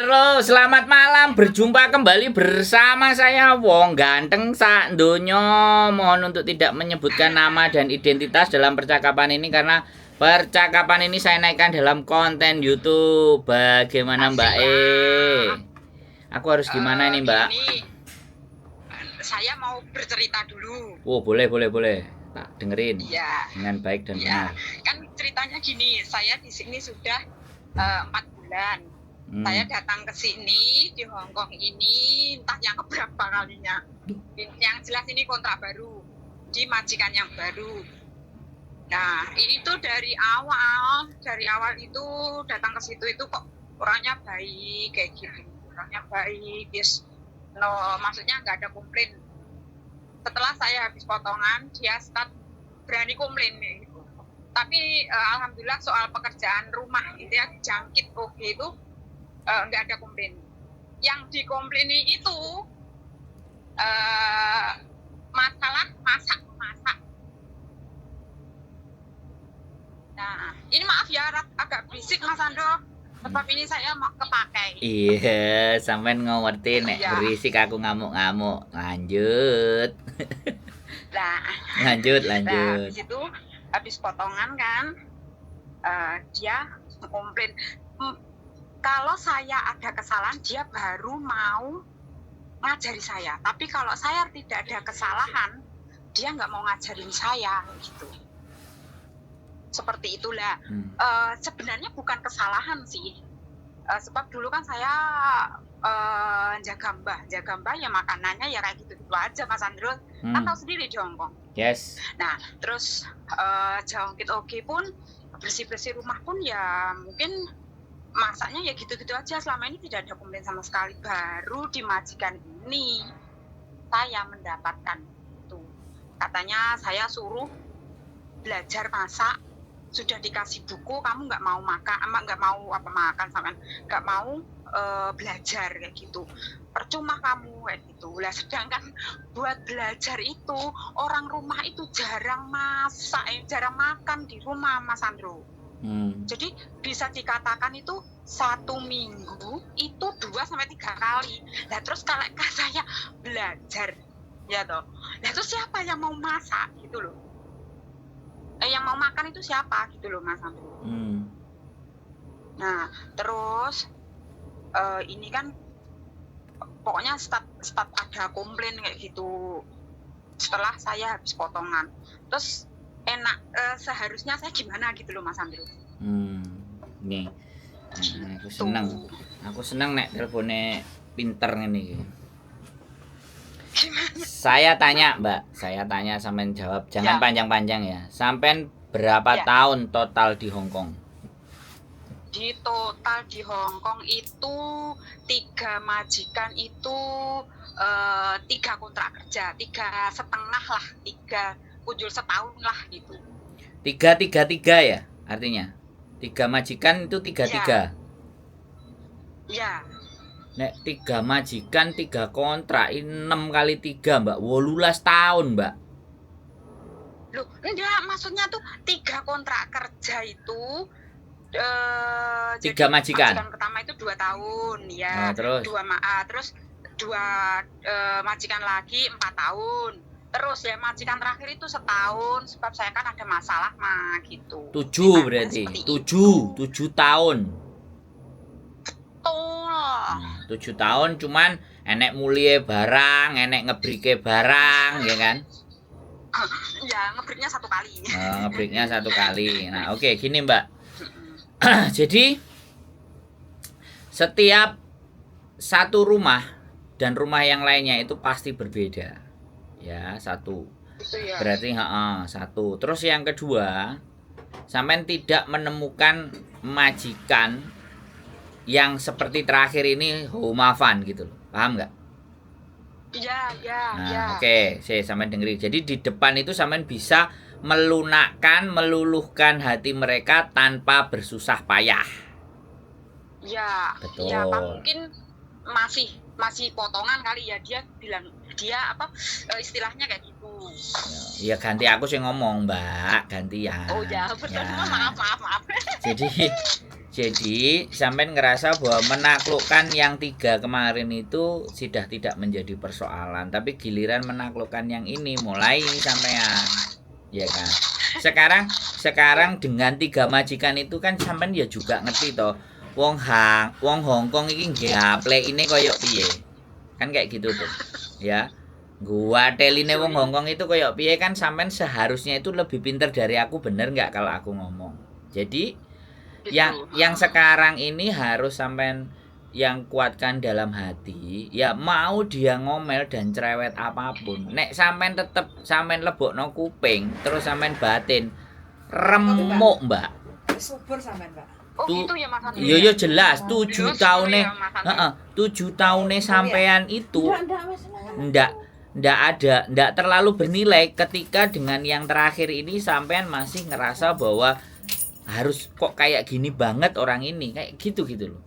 Halo, selamat malam. Berjumpa kembali bersama saya Wong Ganteng Sak Donyo. Mohon untuk tidak menyebutkan nama dan identitas dalam percakapan ini karena percakapan ini saya naikkan dalam konten YouTube. Bagaimana, Mbak E? Aku harus gimana ini, Mbak? Gini, saya mau bercerita dulu. Oh, boleh, boleh, boleh. Tak dengerin Iya, dengan baik dan iya. benar. Kan ceritanya gini, saya di sini sudah 4 bulan. Saya datang ke sini di Hong Kong ini entah yang keberapa kalinya. Yang jelas ini kontrak baru di majikan yang baru. Nah, ini tuh dari awal itu datang ke situ itu kok orangnya baik kayak gitu. Orangnya baik, yes. No, maksudnya nggak ada komplain. Setelah saya habis potongan, dia start berani komplain gitu. Tapi alhamdulillah soal pekerjaan rumah gitu ya, jangkit oke itu nggak ada komplain. Yang dikomplaini itu masalah masak masak. Nah, ini maaf ya agak berisik, Mas Andro. Sebab ini saya mau kepakai. Iya, sampean ngerti nek berisik aku ngamuk-ngamuk. Lanjut. Nah, Lanjut, nah, lanjut. Habis itu habis potongan kan dia komplain. Kalau saya ada kesalahan, dia baru mau ngajari saya. Tapi kalau saya tidak ada kesalahan, dia nggak mau ngajarin saya gitu. Seperti itulah. Sebenarnya bukan kesalahan sih. Sebab dulu kan saya jaga mbah ya makanannya ya kayak gitu-gitu aja, Mas Andro. Kan tahu sendiri di Hongkong. Yes. Nah, terus jangkit oke pun, bersih-bersih rumah pun ya mungkin masaknya ya gitu-gitu aja. Selama ini tidak ada komplain sama sekali. Baru di majikan ini saya mendapatkan itu. Katanya saya suruh belajar masak, sudah dikasih buku, kamu nggak mau makan, emak nggak mau apa makan sampean nggak mau belajar kayak gitu, percuma kamu kayak gitu lah. Sedangkan buat belajar itu orang rumah itu jarang masak, jarang makan di rumah, Mas Andro. Jadi bisa dikatakan itu satu minggu itu 2 sampai 3 kali. Nah, terus kalau saya belajar ya toh, nah terus siapa yang mau masak gitu loh, yang mau makan itu siapa gitu loh, Mas Andro. Nah, terus ini kan pokoknya start start ada komplain kayak gitu setelah saya habis potongan. Terus enak seharusnya saya gimana gitu loh, Mas Andro. Nih. Nah, aku seneng. Aku seneng nek teleponnya pinter ngene iki. Saya tanya, Mbak. Saya tanya sampean jawab. Jangan panjang-panjang ya. Sampean berapa tahun total di Hong Kong? Di total di Hong Kong itu tiga majikan itu tiga kontrak kerja, 3,5 lah, tiga punjul setahun lah gitu. Tiga, tiga, tiga ya artinya. Tiga majikan itu tiga Ya. tiga. Ya. Nek tiga majikan tiga kontrak ini 6 kali 3, Mbak, 18 tahun, Mbak. Loh, enggak, maksudnya tuh tiga kontrak kerja itu Tiga jadi majikan. Majikan pertama itu 2 tahun ya. Nah, terus Dua terus dua majikan lagi 4 tahun. Terus ya majikan terakhir itu setahun sebab saya kan ada masalah mah gitu. 7 Ceritanya berarti. seperti 7, itu. 7 tahun. Betul. 7 tahun cuman enek mulihe barang, enek ngebrike barang, ya kan? Ya, ngebriknya satu kali. Ngebriknya satu kali. Nah, oke, gini, Mbak. Jadi setiap satu rumah dan rumah yang lainnya itu pasti berbeda. Ya, satu. Itu ya. Berarti ha, satu. Terus yang kedua, sampean tidak menemukan majikan yang seperti terakhir ini homafan gitu loh. Paham nggak? Iya, Nah, iya. oke, saya sampean dengerin. Jadi di depan itu sampean bisa melunakkan, meluluhkan hati mereka tanpa bersusah payah. Ya, Betul. ya apa mungkin masih masih potongan kali ya, dia bilang dia apa istilahnya kayak gitu. Ya ganti aku sih ngomong, Mbak, gantian. Oh ya, betul. Ya. Maaf, maaf, maaf. Jadi Jadi sampean ngerasa bahwa menaklukkan yang tiga kemarin itu sudah tidak menjadi persoalan, tapi giliran menaklukkan yang ini mulai sampean, ya kan? Sekarang sekarang dengan tiga majikan itu kan sampean ya juga ngerti toh. Wong Hongkong iki gaplekine koyo piye. Kan kayak gitu tuh. Ya. Guateline wong Hongkong itu koyo piye kan sampean seharusnya itu lebih pinter dari aku, bener nggak kalau aku ngomong. Jadi Gitu. yang sekarang ini harus sampean yang kuatkan dalam hati, ya mau dia ngomel dan cerewet apapun, nek sampean tetep sampean lebokno kuping terus sampean batin remuk, Mbak. Subur sampean, Mbak. Oh gitu ya, Mas Andri. Iya, iya jelas, 7 Terus, tahune ya, Mas Andri. heeh, 7 tahune sampean itu Ndak, ndak, wis semangat. ndak ndak ada, ndak terlalu bernilai ketika dengan yang terakhir ini sampean masih ngerasa bahwa harus kok kayak gini banget orang ini, kayak gitu gitu loh.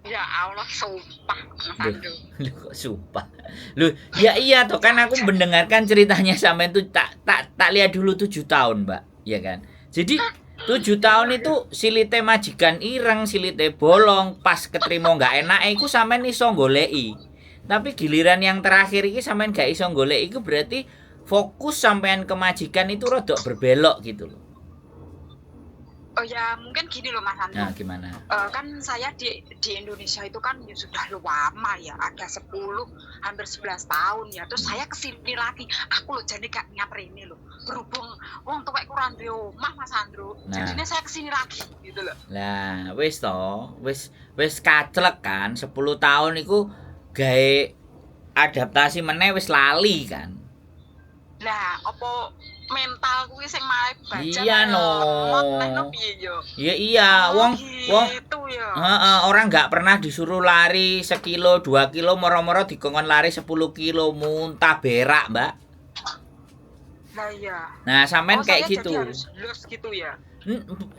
Ya Allah, sumpah Mas Duh. Andrew. Lu kok sumpah. Lu ya iya toh kan aku mendengarkan ceritanya sampean tuh tak tak tak lihat dulu 7 tahun, Mbak, ya kan? Jadi 7 tahun itu silite majikan ireng, silite bolong, pas keterima nggak enak iku sampean iso goleki. Tapi giliran yang terakhir iki sampean gak iso goleki iku berarti fokus sampean ke majikan itu rodok berbelok gitu loh. Oh ya, mungkin gini loh Mas Andrew. Nah, gimana? Kan saya di Indonesia itu kan ya sudah lama ya, ada 10 hampir 11 tahun ya. Terus saya kesini lagi, aku loh jadi gak niat ini loh. Berhubung wong tuwek kurang duwe omah Mas Andrew. Nah. Jadinya saya kesini lagi gitu loh. Lah, wis toh, wis wis kaclek kan 10 tahun iku gawe adaptasi meneh wis lali kan. Lah, apa mental kuwi sing malah baca Iya, no. lemot piye yo? Ya iya, Oh, wong wong gitu ya. heeh, orang nggak pernah disuruh lari sekilo, 2 kilo, moro-moro dikongkon lari 10 kilo, muntah berak, Mbak. Lah iya. Nah, sampean Oh, kayak saya gitu. jadi harus los gitu ya.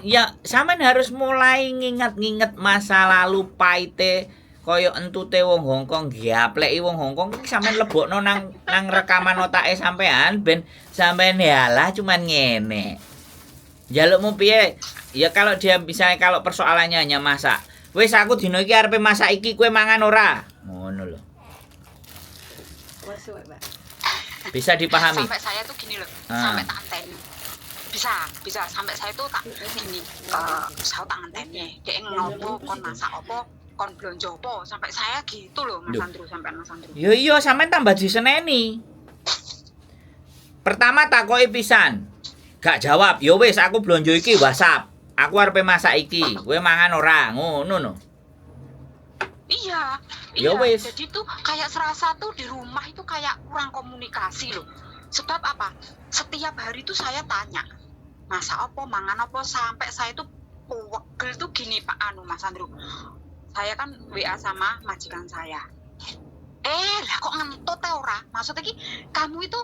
Ya, sampean harus mulai nginget-nginget masa lalu paite koyo entute wong Hongkong, gapleki wong Hongkong iki sampean lebokno nang nang rekaman otake sampean ben sampean yalah cuman ngene. Njalukmu piye? Ya kalau dia misalnya kalau persoalannya hanya masak. Wis aku dino iki arepe masak iki kowe mangan ora? Ngono lho. Wes suwe, Mbak. Bisa dipahami. Sampai saya tuh gini loh, Ah. sampai tak anteni. Bisa, bisa sampai saya tuh tak gini, saya tak anteni. Dia ngopo, kon masak opo, kon belanja opo, sampai saya gitu loh Mas Duh. Andrew, sampai Mas Andrew. Yo iya sampean tambah diseneni. Pertama takoki pisan. Gak jawab. Yo wis aku blonjo iki WhatsApp. Aku arepe masak iki. Kowe mangan ora? Ngono no. Iya, Ya iya. wis. Jadi tuh kayak serasa tuh di rumah itu kayak kurang komunikasi loh. Sebab apa? Setiap hari tuh saya tanya, masak opo, mangan opo, sampai saya tuh pegel tuh gini Pak Anu Mas Andrew. Saya kan WA sama majikan saya. Lah kok ngentut ta ora? Maksudnya ki kamu itu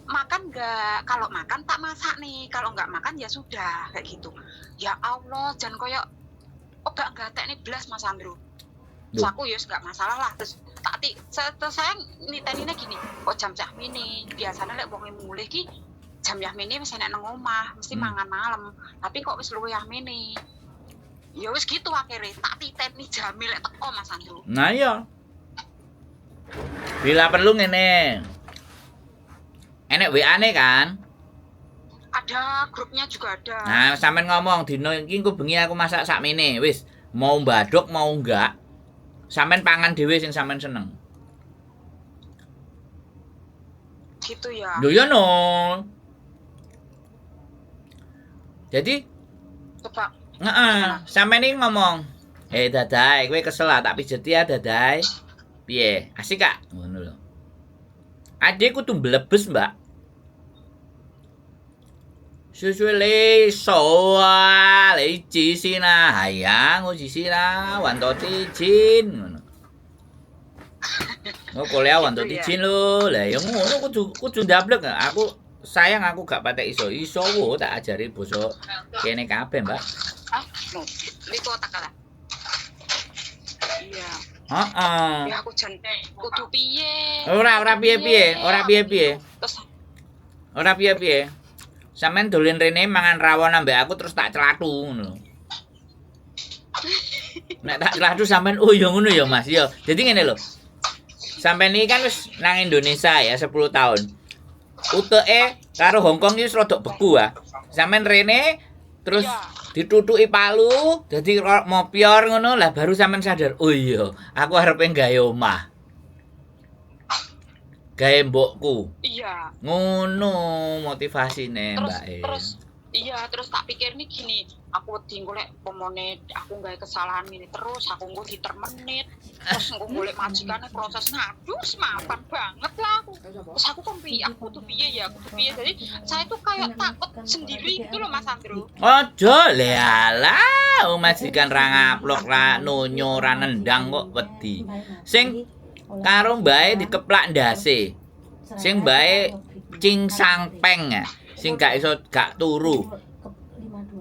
makan nggak? Kalau makan tak masak nih, kalau nggak makan ya sudah kayak gitu. Ya Allah, jangan koyo oh gak gatek nih belas Mas Andrew. Terus Duh. aku ya nggak masalah lah. Terus terus saya niteninnya gini, kok jam cah mini biasanya lek wonge mulih ki jam yah mini wis enek nang omah, mesti mangan malam. Tapi kok wis luwih yah mini. Ya wis gitu akhirnya tak titeni jame lek teko Mas Andrew. Nah iya. Bila perlu ngene. Enek WA-ne kan? Ada grupnya juga ada. Nah, sampean ngomong dino iki engko bengi aku masak sakmene. Wis, mau mbadok mau enggak. Sampean pangan dhewe sing sampean seneng. Gitu ya. Lho ya no. Jadi, Coba heeh, sampean iki ngomong, "Eh Dadai, kowe kesel ah, tak pijeti ya Dadai." Piye? Asik kak? Ngono lho. Adek kudu mblebes, Mbak. Susu le soa le jisina hayang jisina wanto jin ngono. Oh, kuliah wanto Gitu ya. jin lho. Lah ya ngono kudu kudu ndablek. Aku sayang aku gak patek iso. Iso wo tak ajari basa kene kabeh, Mbak. Ah, no. Iku otak kalah. Iya. Heeh. Ya aku jan kudu piye? Ora ora piye-piye, ora piye-piye. Terus Ora piye-piye. Sampeyan dolen rene mangan rawon ambek aku terus tak celatu ngono lho. Nek tak ladu sampean, oh ya ngono ya Mas ya. Jadi ngene lho. Sampean iki kan wis nang Indonesia ya 10 tahun. Uteke karo Hong Kong iki wis rodok beku ah. Sampean rene terus ditutuki palu, dadi mopior ngono lah baru sampean sadar, oh iya, aku arepe gawe omah. Gawe mbokku. Iya. Ngono motivasine, Terus Mbak E. terus iya, terus tak pikir nih gini, aku wedi golek pomone aku gawe kesalahan ini terus aku engko diterminate, terus engko golek majikane prosesnya, aduh semapan banget lah aku. Terus aku kok piye, aku tuh piye ya, aku tuh piye. Jadi saya tuh kayak takut sendiri gitu loh, Mas Andrew. Aja le alah, oh, majikan ra ngaplok, ra nonyo, ra nendang kok wedi. Sing karo mbae dikeplak ndase. Sing mbae cingsang peng ya, sing gak iso gak turu.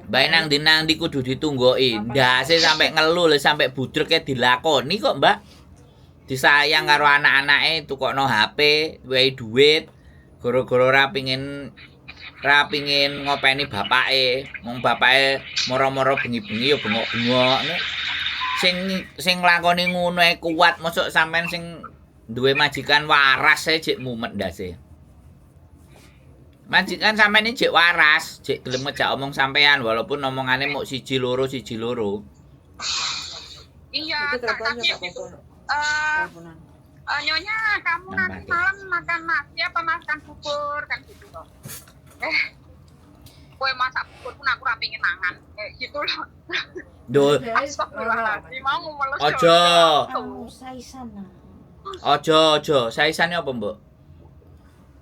Mbae nang ndi nang ndi kudu ditunggoki. Ndase sampe ngelu lho, sampe budreke dilakoni kok, Mbak. Disayang karo anak-anake, tukokno HP, wehi duit, gara-gara ra pingin ngopeni bapake. Wong bapake moro-moro bengi-bengi ya bengok-bengok. Nek sing sing nglakoni ngono ae kuat, mosok sampean sing duwe majikan waras ae jek mumet ndase. Majikan sampean ini jek waras, jek gelem ngejak omong sampean walaupun omongane muk siji loro siji loro. Iya, Itu tak teleponnya tanya siapa gitu. pun? Eh, Teleponan. "Nyonya, kamu Nang nanti pakai. malam makan nasi apa makan bubur?" kan gitu loh. "Eh, kowe masak bubur pun aku ora pengen mangan," kayak gitu loh. Duh, Astagfirullahaladzim, mau ngomong. Aja. Anu saisan nah. Aja aja, saisane apa, Mbok?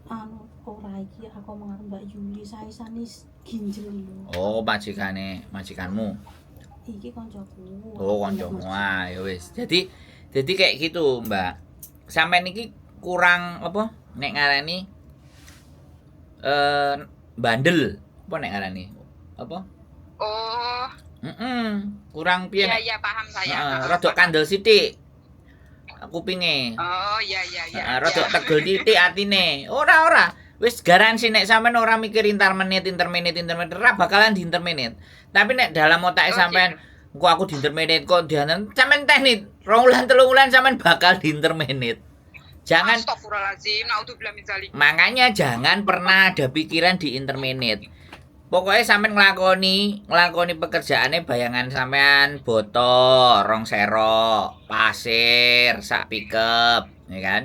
Anu ora, iki aku omong karo Mbak Yuli saisane ginjel lho. Oh, majikane, majikanmu. Iki koncoku. Oh, kancamu. Ah, ya wis. Jadi kayak gitu, Mbak. Sampean iki kurang apa? Nek ngarani bandel. Apa nek ngarani? Apa? Oh, Kurang piye iya nek? iya, paham saya. Heeh, rada kandel sithik. Kupinge. Oh, iya. Heeh, rada tegel titik atine. Ora ora. Wis garansi nek sampean ora mikir interminate, interminate, interminate, ora bakalan di interminate. Tapi nek dalam otake sampean, engko aku di interminate kok dianan, sampean teknik 2 wulan 3 wulan sampean bakal di interminate. Jangan Astagfirullahaladzim, naudzubillah min dzalik. Makanya jangan pernah ada pikiran di interminate. Pokoknya sampean nglakoni nglakoni pekerjaannya, bayangan sampean boto, rong serok, pasir, sak pickup, ya kan?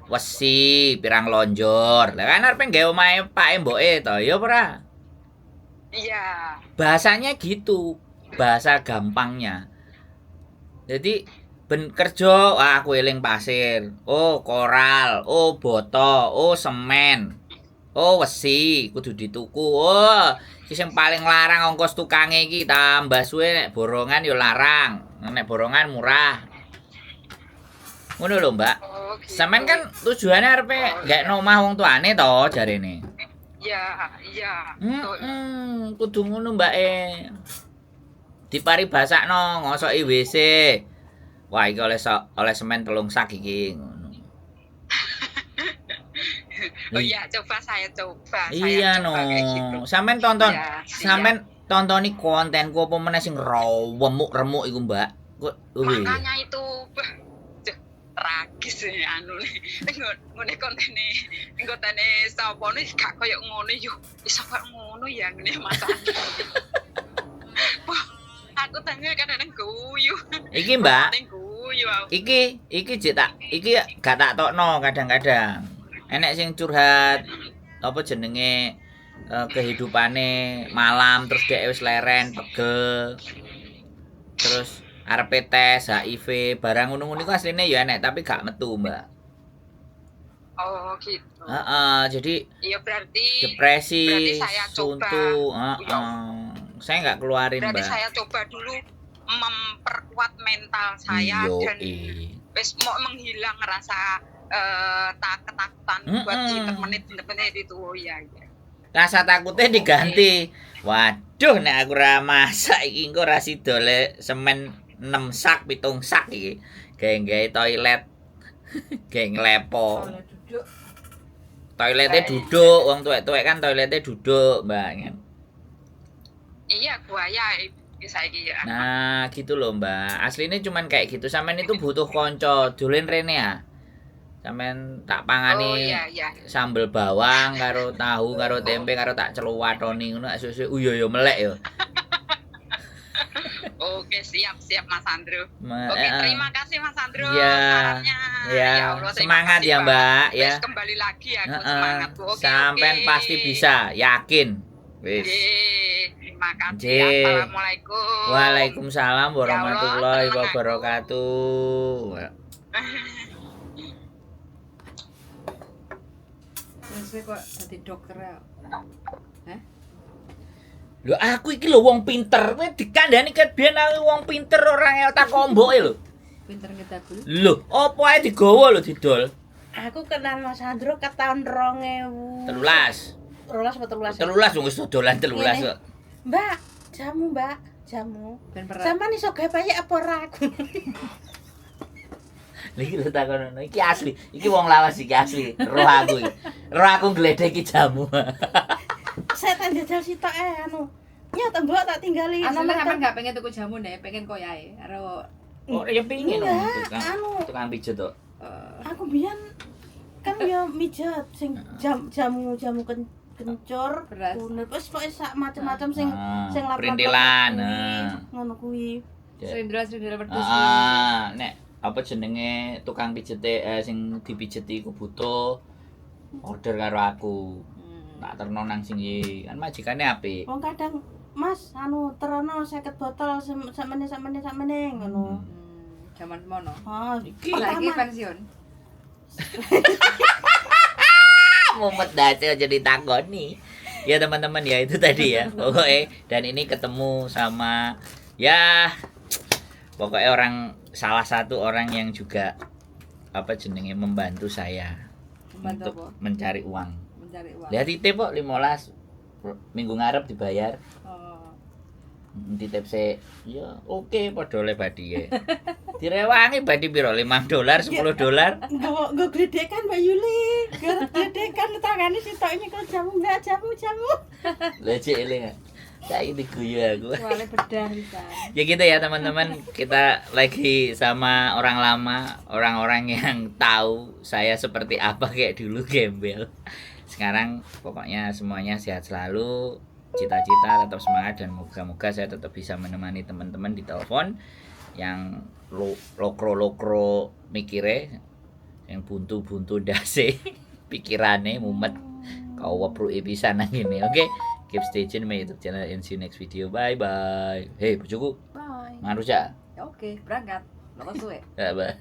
Wesi, pirang lonjor. Lah kan arep gawe omahe pake mboke to, ya ora? Iya. Bahasanya gitu, bahasa gampangnya. Jadi ben kerja, wah aku eling pasir, oh koral, oh boto, oh semen, oh wesi, kudu dituku. Oh, iki sing paling larang ongkos tukange iki, tambah suwe nek borongan yo larang, nek borongan murah. Ngono lho, Mbak. Oh, gitu. Sampean kan tujuannya arepe gawe omah wong tuane to jarene. Iya. Betul. Kudu ngono, Mbak e. Diparibasakno ngosoki WC. Wah, iki oleh oleh semen 3 sak iki ngono. Oh iya, coba saya coba. Saya Iya coba no. kayak gitu. Sampean tonton, Iya, siap. sampean tontoni kontenku apa meneh sing remuk-remuk iku, Mbak. Kok wih. Makanya itu, bah, duh, tragis ya anu nih. Ngene kontene, kontene sapa nih gak koyo ngono yo. Iso koyo ngono ya ngene Mas. Wah, aku tanya kadang-kadang guyu. Iki, Mbak, Kadang guyu aku. iki iki jek tak iki gak tak tokno kadang-kadang. Enek sing curhat apa jenenge kehidupane malam, terus dhek wis leren pegel. Terus arepe tes HIV barang ngono-ngono iku asline ya enek tapi gak metu, Mbak. Oh, gitu. Heeh, jadi Iya berarti depresi, berarti saya coba. suntuk, heeh. Saya nggak keluarin, Berarti Mbak. saya coba dulu memperkuat mental saya Iyo, dan wis mau menghilang rasa tak ketakutan buat di menit itu. Oh iya iya. Rasa takutnya diganti. Waduh, nek aku ora masak iki engko ora sida le semen 6 sak 7 sak iki. Gawe-gawe toilet. Gawe nglepo. Toilet duduk. Toiletnya duduk, wong tuwek-tuwek kan toiletnya duduk, Mbak. Iya, buaya Saiki ya. Nah, gitu loh, Mbak. Aslinya cuman kayak gitu. Sampean itu butuh konco, dolen rene ya. Sampean tak pangani Oh iya iya. sambel bawang karo tahu karo tempe karo tak celuwatoni ngono suwe-suwe oh iya ya melek ya. Oke, siap siap Mas Andrew. Oke, terima kasih Mas Andrew Iya. sarannya. Ya, Allah, terima semangat kasih ya, banget. Mbak, ya. Wes, kembali lagi aku Heeh. semangatku. Oke, Sampean oke. pasti bisa, yakin. Wis. Yeay, terima kasih. Nggih. Assalamualaikum. Waalaikumsalam Ya Allah, warahmatullahi seneng aku. wabarakatuh. Terus kok dadi dokter ya. Hah? Lho aku iki lho wong pinter, kowe dikandani ket biyen aku wong pinter ora ngel tak komboke lho. Pinter ngedagul. Lho, opo ae digawa lho didol? Aku kenal Mas Andro ke tahun 2000. 13. 12 apa 13? 13 wong wis dodolan 13 Ngene. kok. Mbak, jamu, Mbak, jamu. Ben perak. Sampeyan iso gawe payek apa ora aku? Lha iki lho takon ngono. Iki asli, iki wong lawas iki asli. Roh aku iki. Roh aku ngledek iki jamu. Saya tak jajal sitok anu. Nyot mbok tak tinggali Asline nomor sampean gak pengen tuku jamu nek, pengen koyae karo Oh, ya pingin wong Enggak, tukang anu. tukang pijet kok. Aku biyen kan ya mijet sing jamu jamu kencur, Beras. kunir, wis pokoke sak macem-macem sing Ah, sing lap-lap perintilan, kuwi, ah. ngono kuwi. Serindra-serindra wedhus. Ah, nek apa jenenge tukang pijete sing dipijeti iku butuh order karo aku. Tak terno nang sing iki. Kan majikane apik. Wong kadang Mas anu terono 50 botol sakmene sakmene sakmene ngono. Jaman semono. Oh, Iki. Saiki pertama pensiun. Mumet dase aja ditakoni. Ya teman-teman ya itu tadi ya. Pokoknya dan ini ketemu sama ya pokoknya orang salah satu orang yang juga apa jenenge membantu saya Membantu untuk apa? mencari uang. Mencari uang. Lihat titip kok 15 minggu ngarep dibayar. Oh. Titip se ya oke padha oleh badhiye. Direwangi badhi piro 5 dolar 10 dolar. Nggo nggo gledekan Mbak Yuli. Nggo gledekan tangane sitok nyekel jamu Mbak, jamu jamu. Lah cek eling. Saiki diguyu aku. Soalnya bedah bisa. Ya gitu ya teman-teman, kita lagi sama orang lama, orang-orang yang tahu saya seperti apa kayak dulu gembel. Sekarang pokoknya semuanya sehat selalu, cita-cita tetap semangat dan moga-moga saya tetap bisa menemani teman-teman di telepon yang lokro-lokro mikire, yang buntu-buntu dase pikirane mumet kau wepruki pisan nang ngene. Oke, keep stay tune my YouTube channel and see you next video. Bye bye. Hey, bojoku, Bye. mangan rujak. Ya oke, berangkat. Lho kok suwe. Ya, bye.